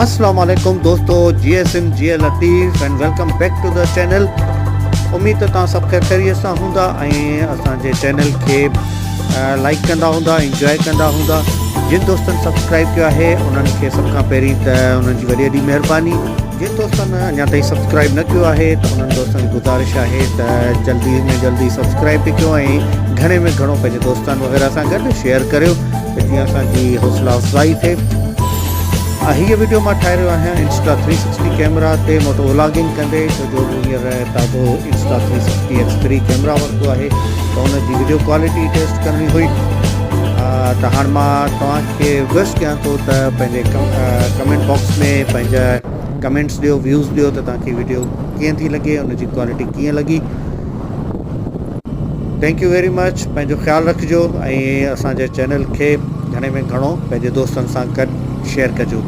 اسلام عليڪم دوستو Jeay Sindh Jeay Latif and welcome back to the channel اميد ته توهان سڀ خير خيريت سان هوندا ۽ اسان جي چينل کي لائڪ ڪندا هوندا انجوائي ڪندا هوندا جن دوستن سبسڪرائب ڪيو آهي انهن کي سڀ کان پهرين ته انهن جي وڏي وڏي مهرباني جن دوستن اڃا تائين سبسڪرائب نه ڪيو آهي ته انهن دوستن کي گذارش آهي ته جلدي ۾ جلدي سبسڪرائب به ڪيو ۽ گهڻي ۾ گهڻو پنهنجي دوستن وغيره سان گڏ شيئر ڪريو ته جيئن اسان جي حوصلا افزائي ٿئي. هيء وڊيو مان ٺاهي رهيو آهيان انسٽا ٿري سڪسٽي ڪيمرا تي موٽو ولاگنگ ڪندي ڇو جو مون هينئر تازو Insta three sixty X three camera ورتو آهي ته ان جي وڊيو ڪوالٽي ٽيسٽ ڪرڻي هئي ته هاڻ مان توهان کي رڪويسٽ ڪيان ٿو ته پنهنجي ڪمينٽ باڪس ۾ پنهنجا ڪمينٽس ڏيو ويوز ڏيو ته توهان کي وڊيو ڪيئن ٿي لڳي ان جي ڪوالٽي ڪيئن لڳي. Thank you very much پنهنجو خيال رکجو ۽ اسان جي چينل کي گهڻي ۾ گهڻو پنهنجي دوستن سان گڏ شيئر ڪجو.